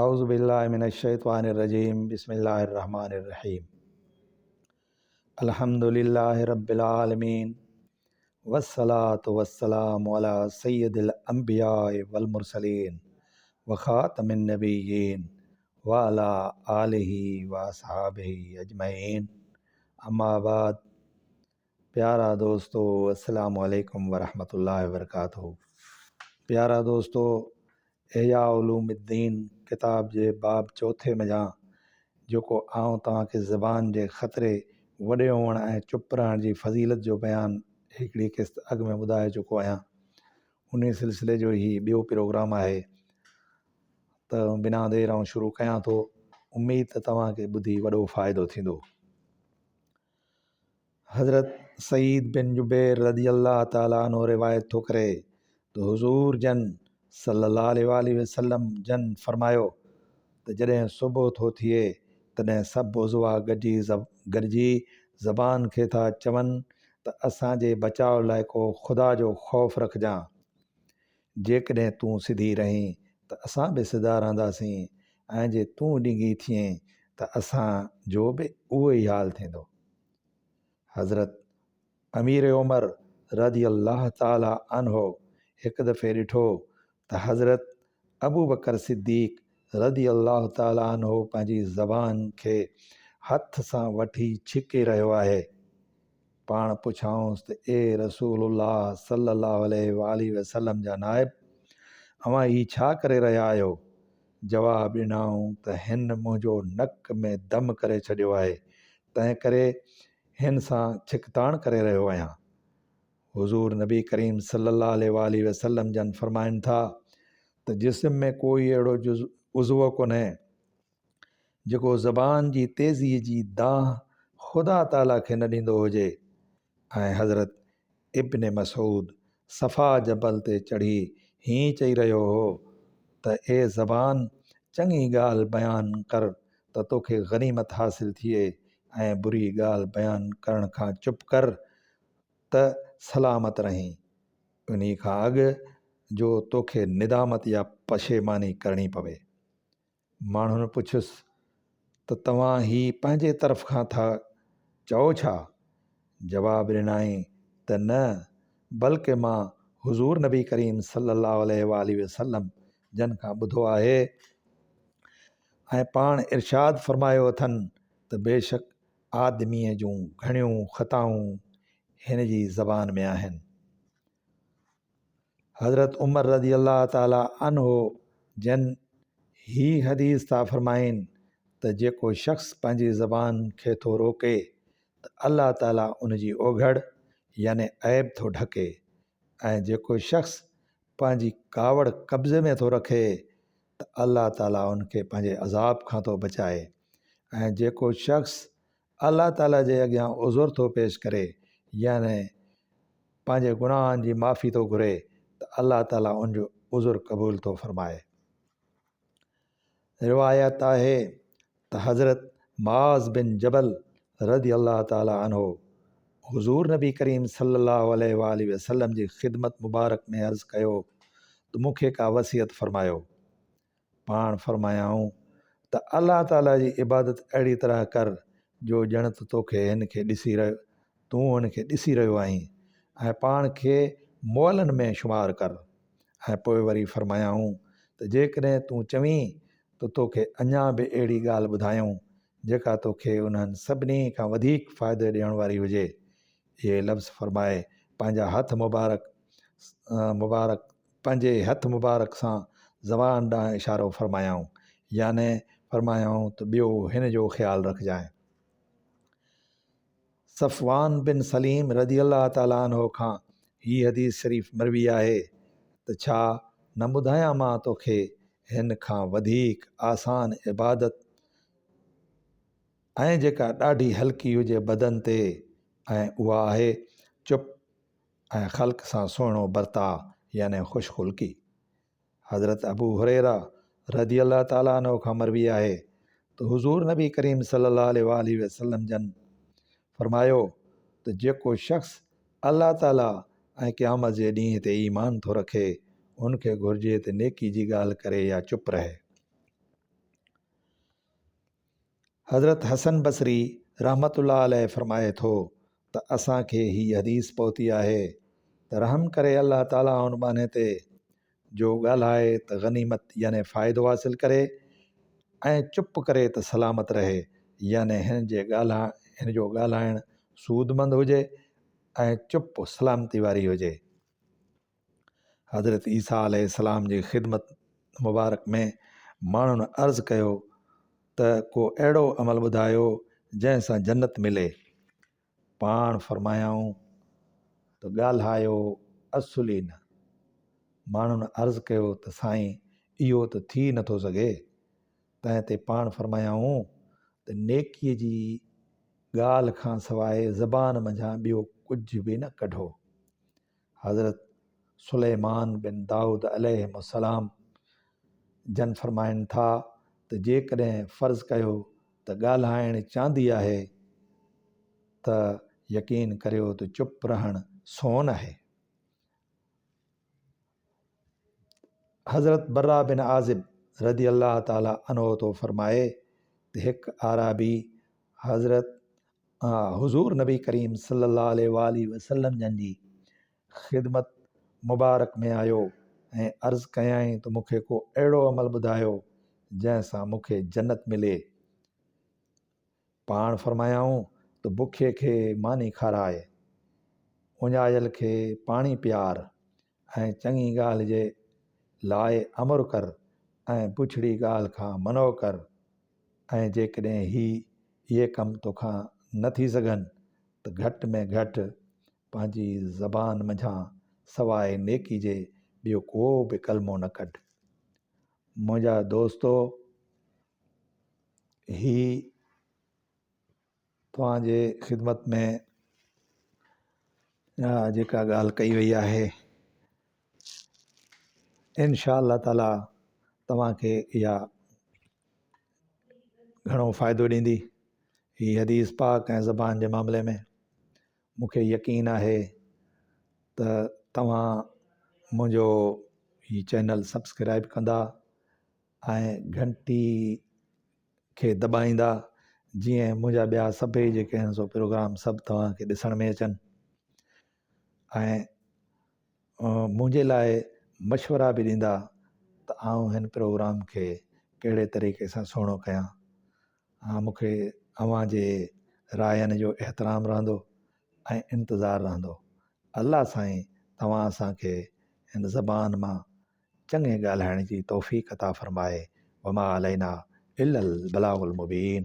اعوذ بالله من الشيطان الرجيم بسم الله الرحمن الرحيم الحمد لله رب العالمين والصلاة والسلام على سيد الانبياء والمرسلين وخاتم النبيين وعلى آله واصحابه اجمعين اما بعد پيارا دوستو السلام عليڪم ورحمة الله وبرڪاته پيارا دوستو احياء علوم الدين ڪتاب جي باب چوٿين منجهان جيڪو آئون توهان کي زبان جي خطري وڏي هئڻ ۽ چپ رهڻ جي فضيلت جو بيان هڪڙي قسط اڳ ۾ ٻڌائي چڪو آهيان انهي سلسلي جو هي ٻيو پروگرام آهي ته بنا دير آئون شروع ڪيان ٿو اميد ته توهان کي ٻڌي وڏو فائدو ٿيندو. حضرت سعيد بن جبير رضي الله تعالٰي عنه روايت ٿو ڪري ته حضور جن صلّي الله عليه واٰله وسلّم جن فرمايو ته جڏهن صبح ٿو ٿئي تڏهن سڀ عضوا گڏجي گڏجي زبان کي ٿا چون ته اسان جي بچاء لاء ڪو خدا جو خوف رکجان جيڪڏهن تون سڌي رهين ته اسان به سڌا رهنداسين ۽ جي تون ڏنگي ٿئين ته اسان جو به اهو ئي حال ٿيندو. حضرت امير عمر رضي الله تعالٰي عنه هڪ دفعي ڏٺو ته حضرت ابوبڪر صديق رضي الله تعالٰي عنه پنهنجي زبان کي هٿ سان وٺي ڇڪي رهيو آهي. پاڻ پڇيائونس ته اي رسول الله صلّي الله عليه واٰله وسلّم جا نائب! اوهان هي ڇا ڪري رهيا آهيو؟ جواب ڏنائون ته هن منهنجو نڪ ۾ دم ڪري ڇڏيو آهي، تنهن ڪري هن سان ڇڪتاڻ ڪري رهيو آهيان. حضور نبي ڪريم صلّي الله عليه واٰله وسلّم جن فرمائن ٿا ته جسم ۾ ڪوئي اهڙو عضوو ڪونهي، جيڪو زبان جي تيزيء جي دانهن خدا تعاليٰ کي نه ڏيندو هجي ۽ حضرت ابن مسعود صفا جبل تي چڙهي هيئن چئي رهيو هو ته اي زبان! چڱي ڳالهه بيان ڪر ته توکي غنيمت حاصل ٿئي ۽ بري ڳالهه بيان ڪرڻ کان چپ ڪر ته سلامت رهين، انهي کان اڳ جو توکي ندامت يا پشيماني ڪرڻي پوي. ماڻهن پڇيس ته توهان هي پنهنجي طرف کان ٿا چئو ڇا؟ جواب ڏنائين ته نه بلڪه مان حضور نبي ڪريم صلي الله عليه واٰله وسلم جن کان ٻڌو آهي ۽ پاڻ ارشاد فرمايو اٿن ته بيشڪ آدميء جون گهڻيون خطائون هن جي زبان ۾ آهن. حضرت عمر رضي الله تعالٰي عنه جن هي حديث ٿا فرمائين ته جيڪو شخص پنهنجي زبان کي ٿو روڪي ته الله تعالٰي ان جي اوگهڙ يعني عيب ٿو ڍڪي ۽ جيڪو شخص پنهنجي ڪاوڙ قبضي ۾ ٿو رکي ته الله تعالٰي ان کي پنهنجي عذاب کان ٿو بچائي ۽ جيڪو شخص الله تعاليٰ جي اڳيان عذر ٿو پيش ڪري يعني پنهنجي گناهن جي معافي ٿو گهري ته الله تعاليٰ ان جو عذر قبول ٿو فرمائي. روايت آهي ته حضرت معاذ بن جبل رضي الله تعاليٰ عنه حضور نبي ڪريم صلي الله عليه واٰله وسلم جي خدمت مبارڪ ۾ عرض ڪيو ته مون کي ڪا وصيت فرمايو. پاڻ فرمايائون ته الله تعاليٰ جي عبادت اهڙي طرح ڪر جو ڄڻ ته توکي هن کي ڏسي رهيو تون هن کي ڏسي رهيو آهين ۽ پاڻ کي مئلن ۾ شمار ڪر ۽ پوء وري فرمايائون ته جيڪڏهن تون چوين ته توکي اڃا به اهڙي ڳالهه ٻڌايون جيڪا توکي انهن سڀني کان وڌيڪ فائدي ڏيڻ واري هجي اهي لفظ فرمائي پنهنجا هٿ مبارڪ مبارڪ پنهنجي هٿ مبارڪ سان زبان ڏانهن اشارو فرمايائون، يعني فرمايائون ته ٻيو هن جو خيال رکجانء. صفوان بن سليم رضي الله تعالٰي عنه کان هي حديث شريف مروي آهي ته ڇا نه ٻڌايان مان توکي هن کان وڌيڪ آسان عبادت ۽ جيڪا ڏاڍي هلڪي هجي بدن تي ۽ اها آهي چپ ۽ خلق سان سهڻو برتاء يعني خوش خلقي. حضرت ابو هريره رضي الله تعالٰي عنه کان مروي آهي ته حضور نبي ڪريم صلي الله عليه واٰله وسلم جن فرمايو ته جيڪو شخص الله تعالٰي ۽ قيامت جي ڏينهن تي ايمان ٿو رکي ان کي گهرجي ته نيڪي جي ڳالهه ڪري يا چپ رهي. حضرت حسن بصري رحمة الله عليه فرمائي ٿو ته اسان کي هي حديث پهتي آهي ته رحم ڪري الله تعاليٰ ان ٻانهي تي جو ڳالهائي ته غنيمت يعني فائدو حاصل ڪري ۽ چپ ڪري ته سلامت رهي يعني هن جي هن جو ڳالهائڻ سودمند هجي ۽ چپ سلامتي واري هجي. حضرت عيسيٰ عليه السلام جي خدمت مبارڪ ۾ ماڻهن عرض ڪيو ته ڪو اهڙو عمل ٻڌايو جنهن سان جنت ملي. پاڻ فرمايائون ته ڳالهايو اصل ئي نه. ماڻهن عرض ڪيو ته سائين اهو ته ٿي نه ٿو سگهي. تنهن تي پاڻ فرمايائون ته نيڪيء جي ڳالهه کان سواء زبان منجهان ٻيو ڪجهه به نه ڪڍو. حضرت سليمان بن دائود عليهم السلام جن فرمائن ٿا ته جيڪڏهن فرض ڪيو ته ڳالهائڻ چاندي آهي ته يقين ڪريو ته چپ رهڻ سون آهي. حضرت براء بن عازب رضي الله تعالٰي عنه ٿو فرمائي ته هڪ اعرابي حضرت حضور نبي ڪريم صلي الله عليه واٰله وسلم جن جي خدمت مبارڪ ۾ آيو ۽ عرض ڪيائين ته مون کي ڪو اهڙو عمل ٻڌايو جنهن سان مون کي جنت ملي. پاڻ فرمايائون ته بکي کي ماني کاراء، اڃايل کي پاڻي پيار ۽ چڱي ڳالهه جي لاء امر ڪر ۽ بڇڙي ڳالهه کان منع ڪر. ۽ جيڪڏهن هي اهي ڪم توکان نه ٿي سگهن ته گهٽ ۾ گهٽ پنهنجي زبان منجهان سواء نيڪي جي ٻيو ڪو به ڪلمو نه ڪڍ. منهنجا دوستو! هي توهان جي خدمت ۾ جيڪا ڳالهه ڪئي وئي آهي انشاء الله تعالي توهان کي اها گهڻو فائدو ڏيندي هي حديث پاڪ ۽ زبان جي معاملي ۾ مون کي يقين آهي ته توهان منهنجو هي چينل سبسڪرائب ڪندا ۽ گهنٽي کي دٻائيندا جيئن منهنجا ٻيا سڀئي جيڪي آهن سو پروگرام سڀ توهان کي ڏسڻ ۾ اچن ۽ منهنجي لاء مشورا به ڏيندا ته آئون هن پروگرام کي ڪهڙي طريقي سان سهڻو ڪيان ها مون کي اوهان جي راين جو احترام رهندو ۽ انتظار رهندو الله سائين توهان اسان کي هن زبان مان چڱي ڳالهائڻ جي توفيق عطا فرمائي وما علينا الا البلاغ المبين.